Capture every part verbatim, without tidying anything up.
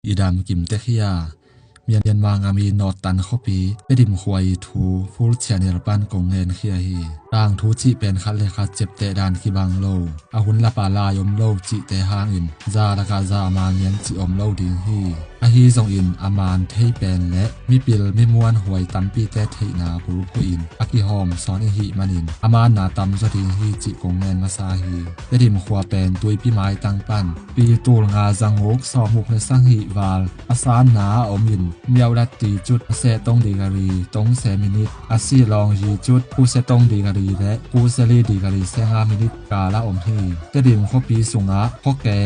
I dam kim tek hi a, Myanmar ngam i Northern khuapi Tedim khua i thu Full Channel pan kong ngen khia hi. Tangthu cih pen khat le khat ciapteh dan kibang lo, a hun lap a lai om lo cihte hangin za lakah za a man ngen cih om lo ding hi. Ahi zongin a man thei pen le mipil mimuan huai tampite theihna bulphuh in a kihawm sawn i hih manin a manna tamzaw ding hi cih kong ngen masa hi. Tedim khua pen tuipi maitang pan pi tul nga zanguk sawmguk le sang hih val a sanna a om in, Myawaddy cut a seh tong degree tong se minit, a Shillong zi cut kuse tong degree le kuse li degree senga minit kal a om hi. Tedim khuapi sungah khuake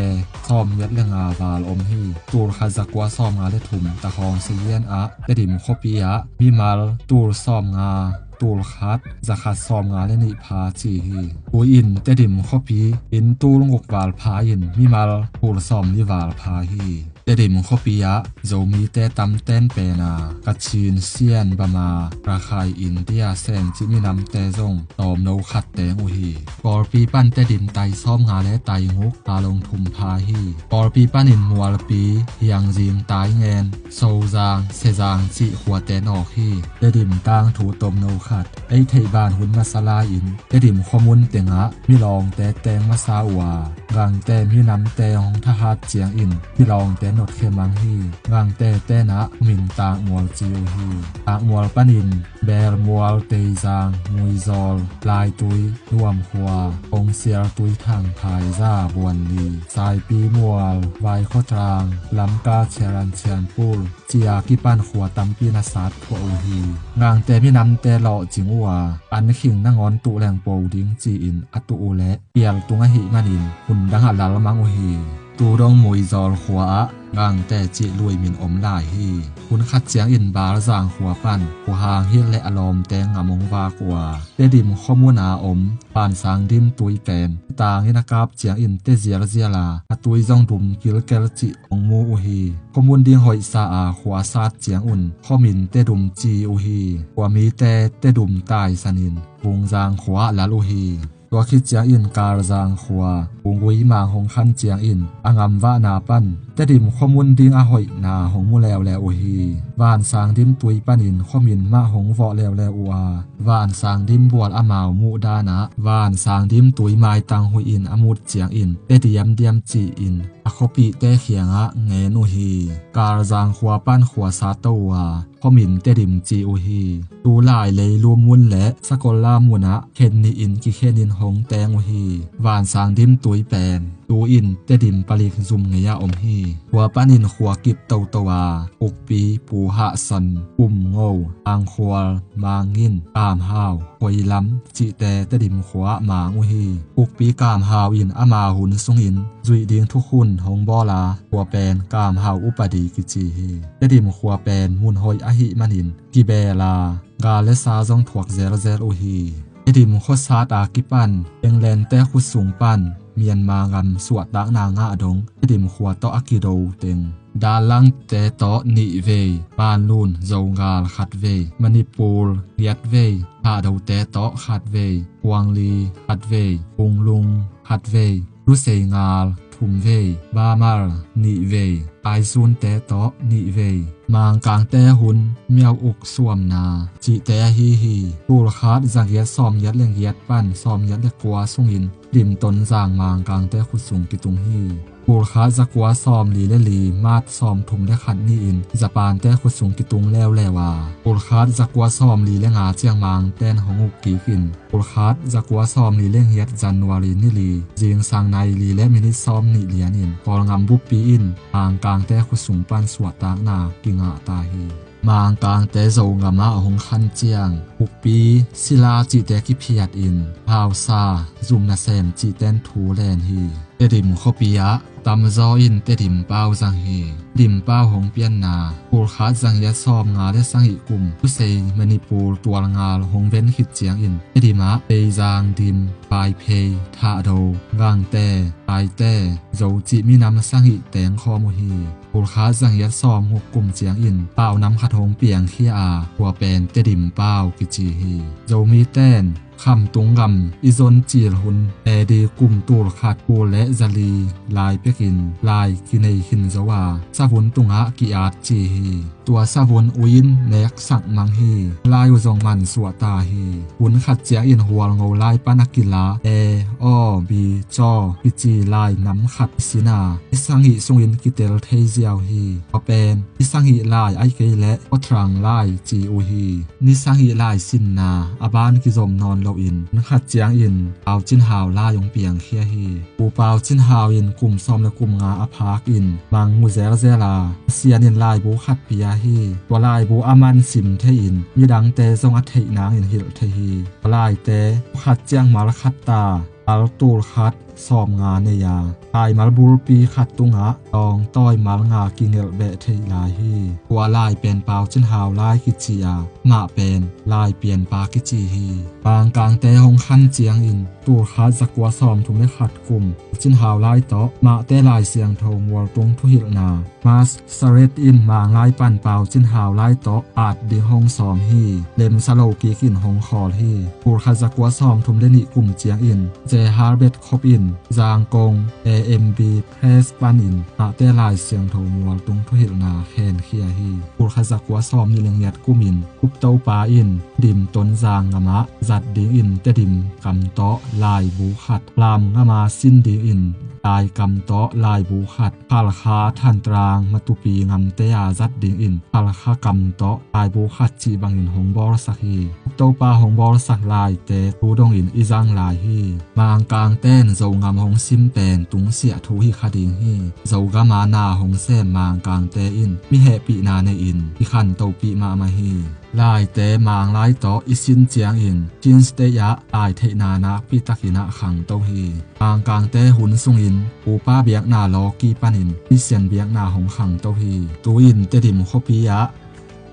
sawmgiat le nga val om hi. Tul khat zakua sawmnga le thum takhawng sazian ah Tedim khuapi ah mimal tul sawmnga, tul khat zakhat sawmnga le nih pha ci hi. Tui in Tedim khuapi inn tul guk val pha in mimal tul sawmli val pha hi. Tedim khuapi ah Zomite tamten pen a, Kachin, Shan, Bama, Rakhine, India, Sem cih minamte zong tawmno khat teng uh hi. Kawlpi pan Tedim tai sawmnga le tai guk, a long thum pha hi. Kawlpi panin Mualpi, Hiangzing, Taingen, Sozang, Sezang cih khuate nawk hi. Tedim tangthu tawmno khat. Ei theih ban hun masa lai-in Tedim khuamun tengah milawngte teng masa uh a, Gangte minamte hong thahat ciangin milawngte notkhia mang hi. Gangte tenah min Takmual ci uh hi. Takmual panin Belmual, Teizang, Muizawl, Laitui, Nuamkhua, Kongsial, Tuithang, Phaiza, Buanli, Saipi, Mual, Vaikhotang, Lamka, Chiaran, Chianpul, cia kipan khua tampi na sat thuah uh hi. Gangte minamte lawhcing uh a, an khing nangawn tuh leng po ding ci-in a tuh uh leh pial tung ahih manin hun dangah lalmang uh hi. Tudong Muizawl khua ah Gangte cih lui min om lai hi. Hun khat ciangin Balzang khua pan Pu Hang Hil le a lawmte ngam hong vak uh a, Tedim khuamun a om Vansang Dim tui pen tangin a kap ciangin te zialzial a, a tui zong dum kilkel cih hong mu uh hi. Khuamun ding hoihsa a khua sat ciangun khuamin Tedim ci uh hi. Khuamite Tedim taisanin Vungzang khua ah lal uh hi. Tua khit ciangin Kalzang khua Vunggui mang hong khan ciangin a ngamvahna pan Tedim khuamun ding a hoihna hong mu leuleu uh hi. Vansang Dim tui panin khuamin mah hong vawh leuleu uh a, Vansang Dim bual amau muh danah Vansang Dim tui maitang huih in a mut ciangin Te Diamdiam ci-in a khuapihte khiangah ngen uh hi. Kalzang khua pan khua sat to uh a, khuamin Tedim ci uh hi. Tulai Leilum mun le Sakola munah khen nihin kikhenin hong teng uh hi. Vansang Dim tui pen tu-in Tedim palik zum ngei-ah om hi. Khua panin khua kip toto a, Ukpi, Puhahson, Kumngo, Angkhual, Mangin, Kamhau, Khuailam cihte Tedim khua ah mang uh hi. Ukpi Kamhau in ama hun sungin zuih ding thukhun hong bawl a, khua pen Kamhau upadi kici hi. Tedim khua pen mun hoih ahih manin kibel a, gal le sa zong thuak zelzel uh hi. Tedim khuasat a kipan Englandte khutsung pan Myanmar gam suahtakna ngah dong Tedim khua tawh a kido teng Dalangte tawh nih vei, Panlun Zogal khat vei, Manipur giat vei, Thahdote tawh khat vei, Kuangli khat vei, Punglung khat vei, Luseingal thum vei, Bamal nih vei, Aisunte tawh nih vei, Mangkangte hun Myauk suamna cihte ahi hi. Tul khat zagiat sawmgiat le giat pan sawmgiat le kua sungin Tedim Tonzang Mangkangte khutsung kitung hi. Tul khat zakua sawmli le li March sawmthum le khat ni-in Japante khutsung kitung leuleu a, tul khat zakua sawmli le nga ciang Mangten hong uk kikin, tul khat zakua sawmli le giat January ni li zingsang nai li le minit sawmnih lianin Kawlgam buppi in Mangkangte khutsung pan suahtakna kingah ta hi. Mangkangte Zogam ah hong khan ciang Ukpi, Silla cihte kiphiatin Hausa, zum nasem cihten thu len hi. Tedim khuapi ah tamzaw in Tedim pau zang hi. Tedim pau hong pianna, tul khat zagiat sawmnga le sagih kum Lusei Manipur tualngal hong ven khit ciangin Tedim ah Teizang Dim, Vaiphei, Thahdo, Gangte, Paite, Zo cih minam sagih teng khawm uh hi. Tul khat zagiat sawmguk kum ciangin pau nam khat hong piangkhia a, khua pen Tedim pau kici hi. Zomiten Khamtung gam i zon cil hun A D kum tul khat kul le zali lai pekin lai kinei khin zo a, savun tungah ki-at ci hi. Tua savun ui in nek sak mang hi. Lai uh zong mansuah ta hi. Hun khat ciangin hualngo lai pan a kila e, aw, bi, caw kici lai nam khat i sin a, i sangih sungin kitel thei ziau hi. Tua pen i sangih lai aih kei leh Aw Trang lai ci uh hi. Ni sangih lai sinna a ban kizom nawn loin hun khat ciangin Pau Cin Hau lai hong piangkhia hi. Pu Pau Cin Hau in kum sawm le kum nga a phak in mang mu zelzel a, Pasian in laibu khat pia hi. Tua laibu a man sim thei in midangte zong a theih nangin hilh thei hi. Tua laite khat ciang mal khat ta, mal tul khat sawm nga nei a, laimal bulpi khat tungah tawngtawi mal nga kingelh beh theih lai hi. Tua lai pen Pau Cin Hau lai kici a, mah pen lai pianpa kici hi. Mangkangte hong khan ciangin tul khat zakua sawm thum le khat kum Cin Hau lai tawh mahte Lai Siangtho mualtung thuhilhna Mass Saret in Manglai pan Pau Cin Hau lai tawh at ding hong sawm hi. Lemsa lo kik in hong khawl hi. Tul khat zakua sawm thum le nih kum ciangin J Harbet Khop in Zangkong A M B Press panin mahte Lai Siangtho mualtung thuhilhna khenkhia hi. Tul khat zakua sawm nih le ngiat kumin Khup Topa in Tedim Tonzang ngamah zat dingin Tedim kam tawh laibu khat, Lam ngama sin dingin Lai kam tawh laibu khat, Khalkha, Thantrang, Matupi ngamte a zat dingin Khalkha kam tawh laibu khat cih bangin hong bawlsak hi. Khup Topa hong bawlsak laite tu dongin i zang lai hi. Mangkangte in Zogam hong sim pen tungsiah thu hi kha ding hi. Zogam a na hong sem Mangkangte in mi hehpihna nei-in i khantohpih mahmah hi. Laite Manglai tawh i sin ciangin Chin State ah lai theihna nakpi takin ah khangto hi. Mangkangte hun sungin Pupa biakna lawki panin Christian biakna hong khangto hi. Tu-in Tedim khuapi ah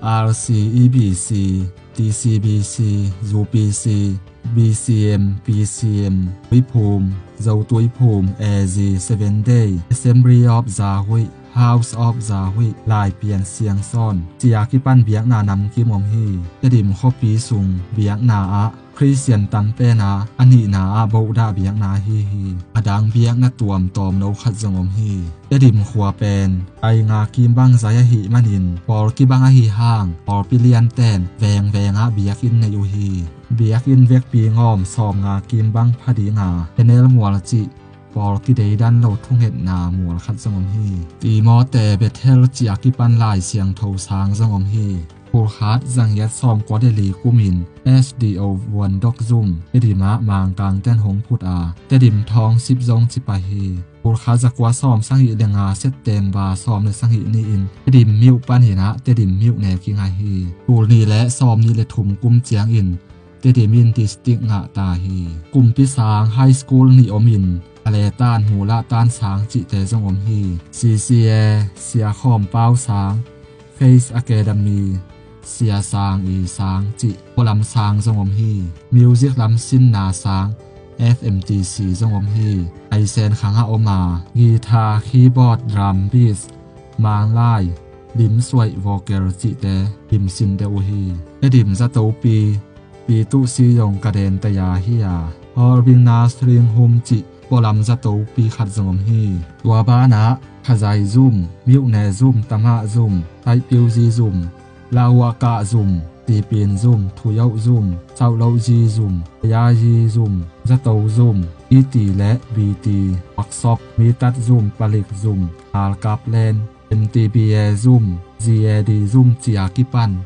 R C, E B C, T C B C, U P C, B C M, P C M, Tuiphum, Zo Tuiphum, A Z, Seven Day, Assembly of Zahui, House of Zahui, Laipian Siangsawn, ci-a kipan biakna namkim om hi. Tedim khuapi sung biakna ah Khristian tam pen a, a nihna ah Buddha biakna ahi hi. A dang biakna tuamtuam no khat zong om hi. Tedim khua pen ai nga kim bang zai ahih manin pawl kibang ahi hang pawlpi lianten vengveng ah biakinn nei uh hi. Biakinn vekpi ngawm sawm nga kim bang pha ding a, Penel mual cih pawl kideidan lo thungetna mual khat zong om hi. Timawte Bethel ci-a kipan Lai Siangtho sang zong om hi. Tul khat za ngiat sawm kua le li kumin S D O Vuandok Zum Tedim ah Mangkangten hong phut a, Tedim thawng sip zong ci pah hi. Tul khat za kua sawm sagih le nga September sawm le sagih ni-in Tedim Myo panin ah Tedim Myo ne kingai hi. Tul nih le sawm nih le thum kum ciangin Tedim in district ngah ta hi. Kumpi sang high school nih om in, a le tan hmulah tan sang cihte zong om hi. C C A, Sia Khawm Pau sang, Faith Academy, Sia Sang I sang cih pualam sang zong om hi. Music lam sinna sang, F M T C zong om hi. Ai sen khang a om a, guitar, keyboard, drum, bass, Manglai, limsuaih, vocal cihte limsin deuh uh hi. Tedim zatopi, Pi Tuh Si Yong Ka Den Taya hi a, Horbing Nursery Home cih pualam zatopi khat zong om hi. Tua banah Khazai Zum, Myo Ne Zum, Tamah Zum, Taihpiuzi Zum, Lauakah Zum, Sipin Zum, Thuyoh Zum, Sauhlohzi Zum, Yayi Zum, Zato Zum, E T le B T, Workshop, Mitat Zum, Palik Zum, Alkaplen, M T B A Zum, Z A D Zum ci-a kipan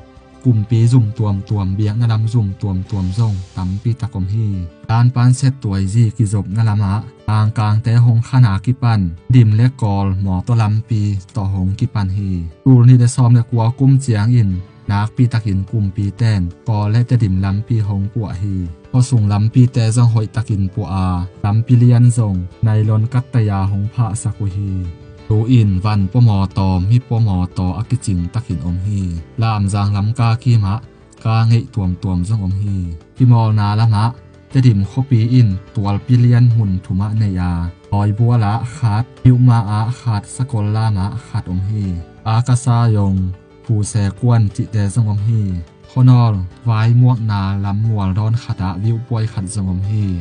kumpi zum tuamtuam, biakna lam zum tuamtuam zong tampi tak om hi. Tanpan Settuai Zi kizopna lamah Mangkangte hong khan a kipan Tedim le Kawl mawtaw lampi tawh hong kipan hi. Tul nih le sawm le kua kum ciangin nakpi takin kumpiten Kawl le Tedim lampi hong kuah hi. Khuasung lampite zong hoih takin puah a, lampi lian zong nailon kattaya hong phahsak uh hi. Tu-in van pua mawtaw, mi pua mawtaw a kicing takin om hi. Lamzang lam ka kimah ka ngeih tuamtuam zong om hi. Kimawlna lamah Tedim khuapi in tualpi lian mun thumah nei a, Tawibual ah khat, Piuhma ah khat, Sakollam ah khat om hi. Akasayong, Phusekuan cihte zong om hi. Khuanawl vai muakna lam mual dawn khatah viewpoint khat zong om hi.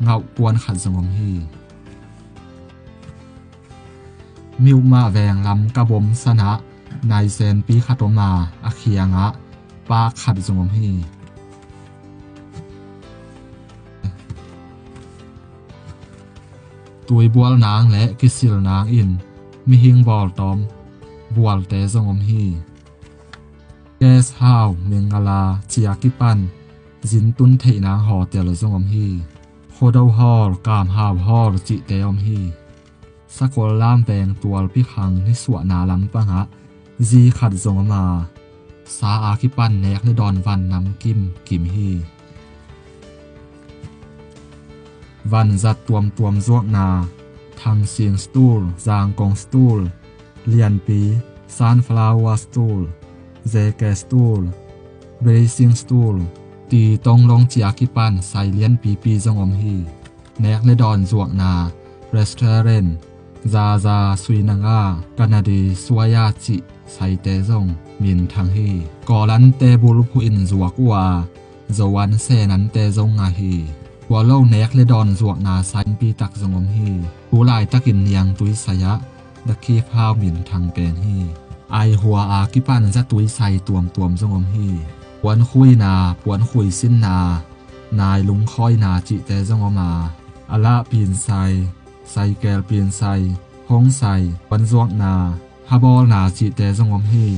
Ngauh puan khat zong om hi. Mihmah veng lam ka bom sanah naisenpi khat om a, a khiangah paak khat zong om hi. Tuibual nang le kisil nang in mihing bawltawm bualte zong om hi. Guest house, mengala, cia kipan zintun theih nang hotel zong om hi. Khuado hall, kamhau hall cihte om hi. Sakol lam veng tualpi khang nisuahna lampangah zi khat zong om a, sa a kipan nek le dawn van namkim kim hi. Vanzat tuamtuam zuakna, Thangsing stool, Zangkong stool, Lianpi, Sunflower stool, Zeke stool, Blessing stool, ti tonglong cia kipan sai lianpipi zong om hi. Nek le dawn zuakna, restaurant, Zaza, Suinanga, Kanadi, Suaya cih saite zong minthang hi. Kawlante bulphuh in zuak uh a, Zoan senante zong ngah hi. Tua lo nek le dawn zuakna sainpi tak zong om hi. Tu laitakin niangtui sai-ah The Keep House minthang pen hi. Aihua a kipan zatui sai tuamtuam zong om hi. Puankhuina, puankhui sinna, nailung khawina cihte zong om a, a lah pinsai, saikel pinsai, hongsai, puanzuakna, habawlna cihte zong om hi.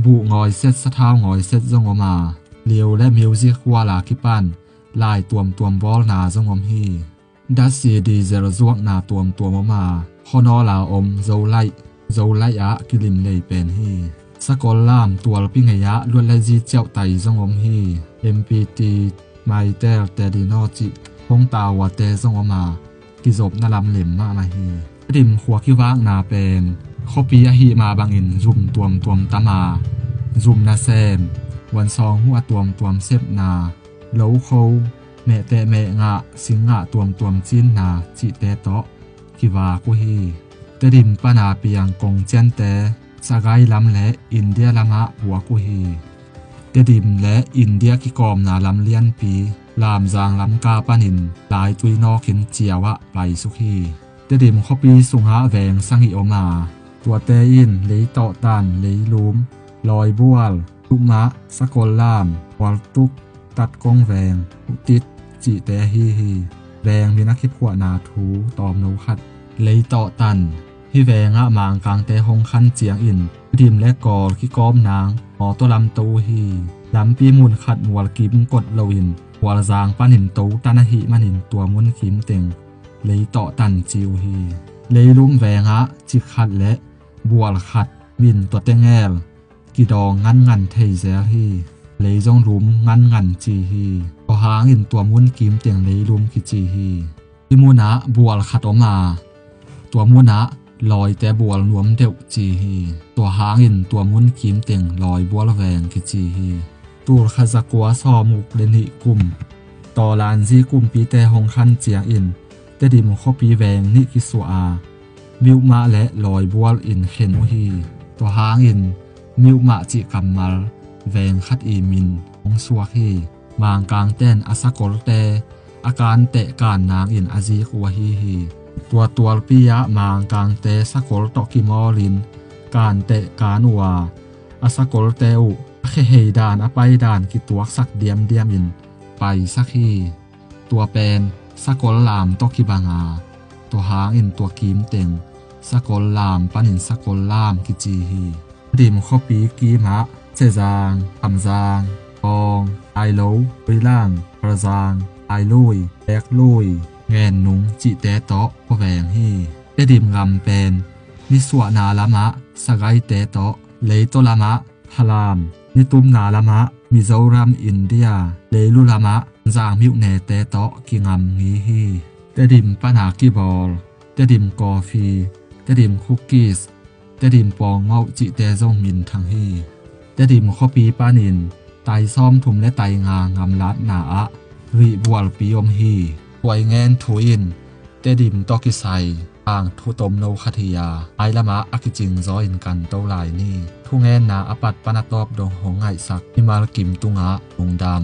Buh ngawiset, sathau ngawiset zong om a, liu le music wall a kipan lai tuamtuam bawlna zong om hi. Datsi diesel zuakna tuamtuam om a, Khuanawl a om Zolaih, Zolaih ah kilim lei pen hi. Sakol lam tualpi ngei-ah luat le zi ciauhtai zong om hi. M P T, Mytel, Telenor cih hong tawate zong om a, kizopna lam lem mahmah hi. Tedim khua kivakna pen khuapi ahih mah bangin zum tuamtuam tam a, zum nasem, vuansawng huh a tuamtuam sepna, lokho, mehteh mehngah, singgah tuamtuam cinna cihte tawh kivak uh hi. Tedim pana piang kong ciante Sagai lam le India lamah puak uh hi. Tedim le India kikawmna lam lianpi Lamzang lamka panin laitui nawkin ciauah paisuk hi. Tedim khuapi sungah veng sagih om a, tuate in Leitawhtan, Leilum, Lawibual, Tukmah, Sakollam, Hualtuk, Tatkong veng, Hutit cihte ahi hi. Veng min a kiphuahna thu tawmno khat. Leitawhtan, hih vengah Mangkangte hong khan ciangin Tedim le Kawl kikawm nang mawtaw lam to uh hi. Lampi mun khat mual kim kot loin Hualzang panin to tan ahih manin tua mun kim teng Leitawhtan ci uh hi. Leilum vengah cik khat le bual khat min tua tengel kidawng ngangngan thei zel hi. Lei zong lum ngangngan ci hi. Tua hangin tua mun kim teng Leilum kici hi. Hih munah bual khat om a, tua munah lawite bual nuam deuh ci hi. Tua hangin tua mun kim teng Lawibual veng kici hi. Tul khat za kua sawm uk le nih kum, Tawlanzi kumpite hong khan ciangin Tedim khuapi veng nih kisuah a, Mihmah le Lawibual in khen uh hi. Tua hangin Mihmah cih kammal veng khat i min hong suak hi. Mangkangten a sakolte a kanteh kan nangin a zik uh ahi hi. Tua tualpi ah Mangkangte sakol tawh kimawlin kanteh kan uh a, a sakolte uh a khehei dan a pai dan kituaksak diamdiamin paisak hi. Tua pen Sakollam tawh kibang a, tua hangin tua kim teng Sakollam panin Sakollam kici hi. Tedim khuapi kimah Cezang, Kamzang, Kawng, Ailo, Puilang, Parzang, Ailui, Teklui, Ngennung cihte tawh khuaveng hi. Tedim gam pen nisuahna lamah Sagaite tawh, leitaw lamah Halam, nitumna lamah Mizoram, India, leilu lamah Zangmiuhnete tawh kingam ngi hi. Tedim pana kibawl, Tedim coffee, Tedim cookies, Tedim Pawng Ngoh cihte zong minthang hi. Tedim khuapi panin tai sawmthum le tai nga gamlatna ah rihbualpi om hi. Khuai ngen thu in Tedim tawh kisai tangthu tomno khat hi a, mailamah a kicing zaw in kanto lai ni. Thungenna a pat pan a tawp dong hong ngaihsak mimal kim tungah lungdam.